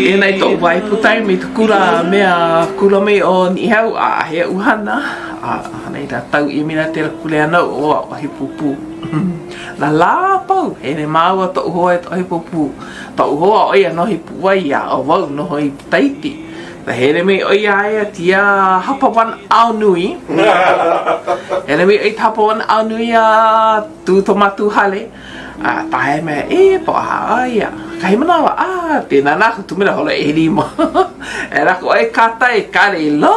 Inā i toʻu wā i puta ai mai te kula mea kula mai o Niʻihau a he aʻu hana a hana i nā tau ʻimi na tela kuleana o ʻaʻohe pūpū. Nā lā a pau, hele māua toʻu hoa e ʻohi pūpū. Toʻu hoa ʻo ia noho i Puʻuwai a ʻo wau noho i Tahiti. Na hele mai ʻo ia aia tia hapa wanaʻao nui. Hele mai ʻo ia hapa wanaʻao nui a tū to mātou hale. A tae mai, e, poʻa ia. Kahi manawa, a, te nānā aku tu mea holo e lima. E lako ʻoe ka tai, ka lei lō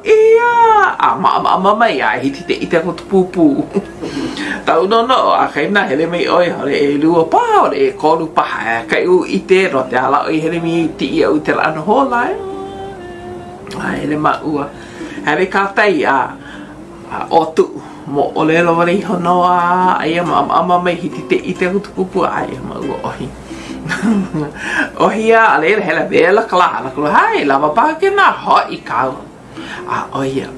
ia. A maʻamaʻama mai, a hiki te ʻike aku tu pūpū. Tau noʻonoʻo, a kai nā hele mai ʻoe, hole ʻelua paha, hole ʻekolu paha, e kai u ʻite, no te ala ʻoe hele mai tiʻi au te lā no hola e. A hele māua, hele ka tai, a, a ʻōtuʻu, moʻolelo wale iho nō a aia maʻamaʻama mai hiki te ʻite aku te pūpū, aia māua ʻohi. ʻOhi a, a laila hele wela ka lā, hana kula, hai, lawa paha kēnā, hoʻi kāua. A ʻo ia,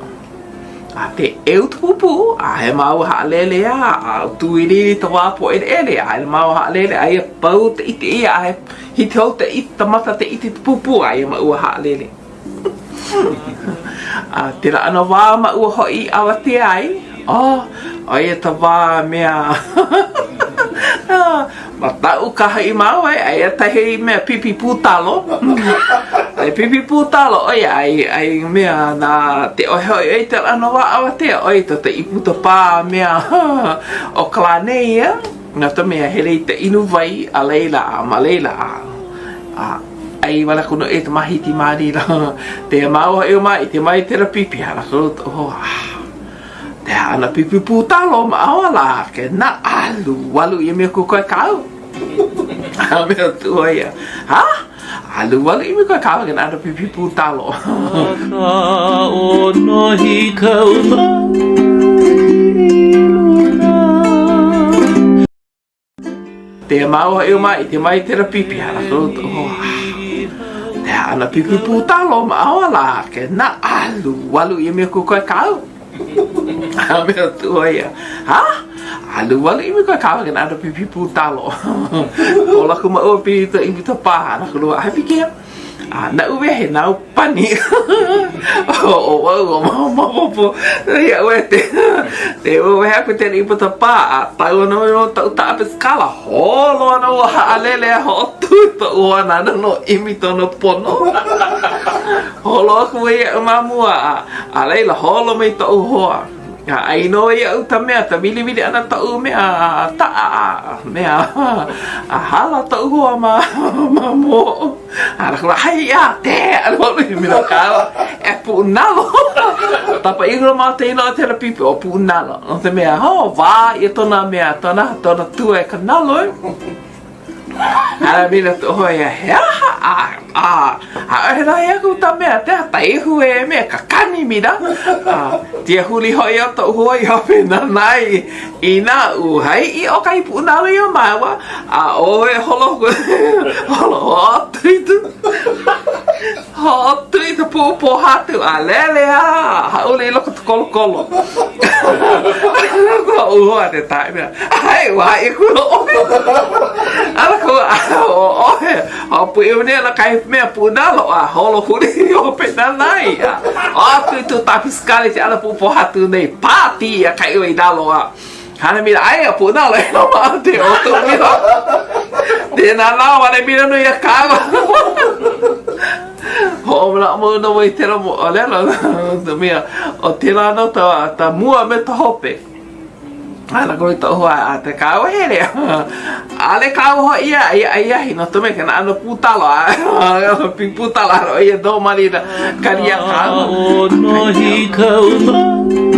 a te ʻeu te pūpū, a he māua haʻalele a, a tūiliili ta wā pōʻeleʻele, a he māua haʻalele, aia pau te ʻite ʻia, a he hiki hou te ʻite, ta maka te ʻite te pūpū, aia māua haʻalele. A tēlā ʻano wā māua hoʻi awātea ai, oh, ʻo ia ta wā mea Mataʻu ka haʻi māua e aia tahi mea pipi pūtalo. Ai pipi pūtalo ʻo ia ai ai mea na te ʻohe hoʻi ʻoe te ʻano wā awatea ʻoe to te ipu to pā mea o ka lā nei ia no ka mea hele i te inu wai a laila a ma laila a a ʻai wale aku nō e te mahiti mālila te māua hoʻi o mai te mai tera pipi hala ko oh ah Te hana pipi pūtalo ma awa lā ke na alu alu ia mea kukoe kau. A mea tua ia. Ha? Alu alu ia mea kukoe kau ke na ana pipi pūtalo. Ka ʻonohi kau mai i luna. Te māua hoʻi o mai, te mai tera pipi, hana ko oh, te hana pipi pūtalo ma awa lā, ke na alu alu ia mea kukoe kau. A mea tua ia, ha? Alu alu ia mea kukoe kau, ke na ana pipi pūtalo. O laku maua pi to iwi to pā, hana ko lua, hapi kia. A naʻu wehe nāu pani o wau o maopopo iaʻu e te te wehe aku te ipu ta pā a tau ana mai no taʻu taʻa pesikala holo ana ua haʻalele a hoʻotū toʻu hoa nāna nō ʻimi tona pono holo aku ai iaʻu ma mua a a laila holo mai toʻu hoa a ʻai nō iaʻu ta mea ta wiliwili ʻana toʻu mea taʻa a mea a hala toʻu hoa ma ma mua A la hai ia te alo i mila kāua e puʻunalo. Tapa iho mā te inoa tēnā pipi o puʻunalo. No te mea, ho, wā ia tōna mea, tōna, tōna tua e ka nalo e. Hala mila tu hoi ia, he aha, a, a, a ohe rahi aku ta mea, te hata ihu e mea, ka kani mira. A, tia huli hoi o toʻu hoi hope nanai, Inā uhai ʻiʻo kahi puʻunalo iā māua, a ʻoe holo holo hoʻotuitu hoʻotuitu puʻu pōhatu a lele a hāʻule i loko o kolokolo. Koʻu hoa te tae mea, ai ua haʻi aku nō ʻoe. Ala ko ʻoe, hoʻopuʻi nei ana kahi mea puʻunalo a holo huli i hope nānā ia. Hoʻotuitu tā Pisikali te ala puʻu pōhatu nei, pāpī ia ka iwa i lalo a hana mira aia puʻu nalo e no ma te o tu mira. Te nā nā wale mira no ia kāua. Hoʻomanaʻo mau nō wau i tēlā moʻolelo, no mea, o tēlā nō ta, ta mua me ta hope. Ana koe toʻu hoa a te kāua hele. ʻAʻole kāua hoʻi ia, aia ai ahi no te mea kēnā ʻano pūtalo a pūtalo a ia nō malina kalia kāua. ʻOnohi kau mai.